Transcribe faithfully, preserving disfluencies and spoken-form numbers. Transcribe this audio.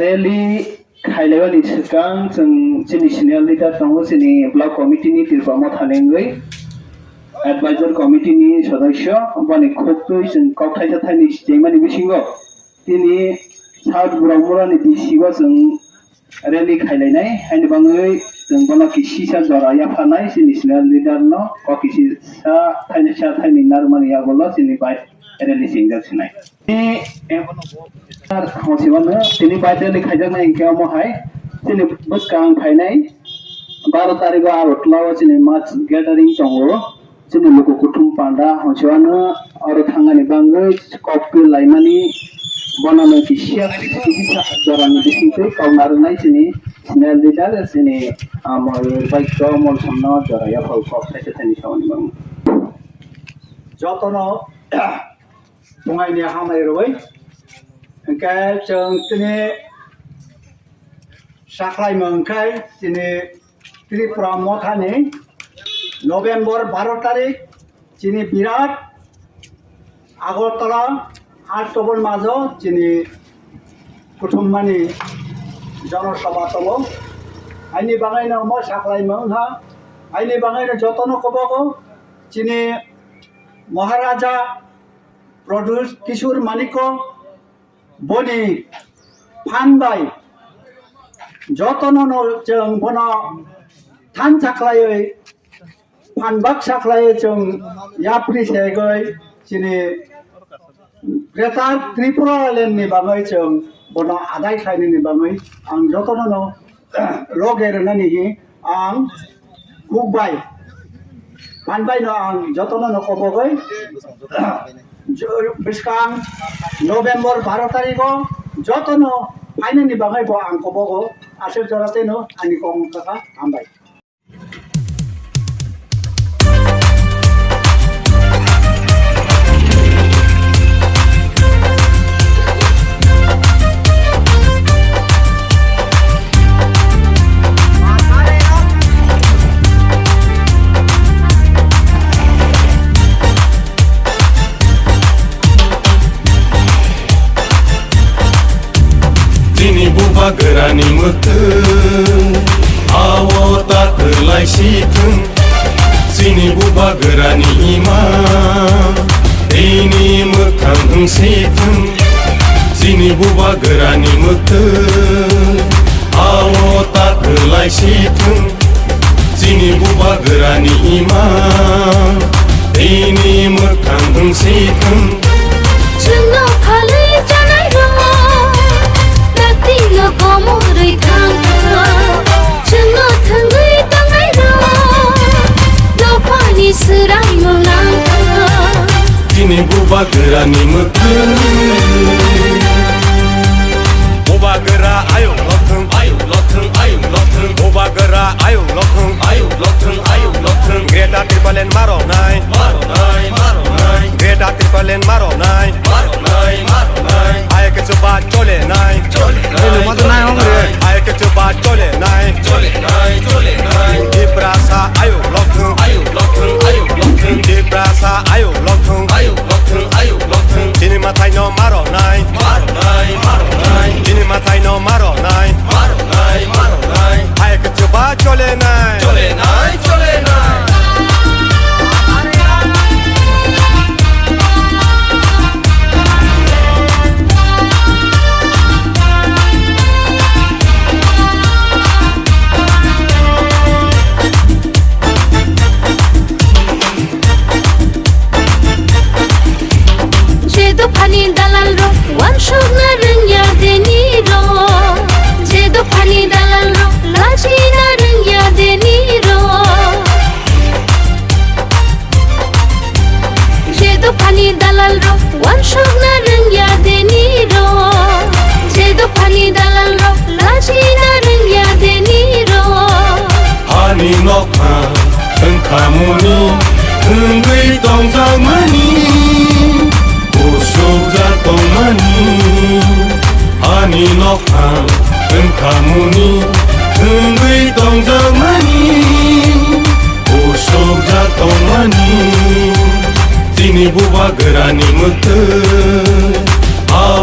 Rally khailaimani swkang chwng chini senior leader tongo, chini block committee ni Tripura Motha ni wngwi advisor committee ni sodosyo, boni khuktwi chwng kok thaisa thaini sichaimani bisingo tini South Boromura ni D C o chwng rally khailainai, haini bagwi chwng bono kisisa jora yapharnai chini senior leader no, kok kisisa thainisa thaini narwkmani yagulo chini bai rally chingjak sinai. Tini, eh, sir, hwnsiwano tini bai rally khaijaknai hwnkhe omo hai chini bwskang phainai baro tarikgo Agartala o chini mass gathering tongo. Chini luku kuthum panda hwnsiwano oro thangani bagwi kok laimani bono no kisa kisa jorani bisingtwi kok narwknai chini senior leader chini, ah, Moyur bai kok Molsomno jora yaphal kok thaisa thaini sauni bagwi. Jotono Bungaini hamai rwui. Hwnkhe chwng tini sakhlaimung khe chini Tripura Mothani November baro tarik chini Birat Agartala Ash Tobon Majo chini kuthum mani jono sabha tongo. Aini bagwi no omo sakhlaimung ha. Aini bagwi no jotono kobogo chini Maharaja Pradyut Kishore Manikya boni phan bai jotono no chwng bono thansa khlaiwi phan baksa khlaiwi chwng yapri segwi chini Greater Tripura Land ni bagwi chwng bono adai khlainani bagwi ang jotono no loge rwnani hi ang kuk bai phan bai no ang jotono no kobogoi bwskang November baro tarikgo jotono phainani bagwi bo ang kobogo aswk jora teno ani kok wngkha hambai. Chini bubagrani mwktwi, ao ta kwlai si thwng. Chini bubagrani ima, tini mwkhang wng si thwng. Chini bubagrani mwktwi, ao ta kwlai si thwng. Chini bubagrani ima, tini mwkhang wng si thwng. Chwngno phalwi chanairok, dakti no komorwi thangkha. Chwngno thwngwi tongnairok, dophani swraimung nangkha. Chini bubagrani mwktwi. Bubagra ayuk lothwng, ayuk lothwng, ayuk lothwng. Bubagra ayuk lothwng, ayuk lothwng, ayuk lothwng. Greater Tipraland maronai, maronai, maronai. Greater Tipraland maronai, maronai, maronai. Hai kichu ba chole nai, chole nai, chole nai. Hai kichu ba chole nai, chole nai, chole nai. Tiprasa ayuk lothwng, ayuk lothwng, ayuk lothwng. Tiprasa ayuk lothwng, ayuk lothwng, ayuk lothwng. Chini mathai no maronai, maronai, maronai. Chini mathai no maronai, maronai, maronai. Hai kichu ba chole nai, chole nai, chole nai. Je dophani dalalrok wansukna rwngya denirok, je dophani dalalrok lachina rwngya denirok. Je dophani dalalrok wansukna rwngya denirok, je dophani dalalrok lachina rwngya denirok. Ani nokha wngkhamuni wngwi tongjakmani, usukjak tongmani. Ani nokha wngkhamuni wngwi tongjakmani, usukjak tongmani. Chini bubagrani mwktwi, au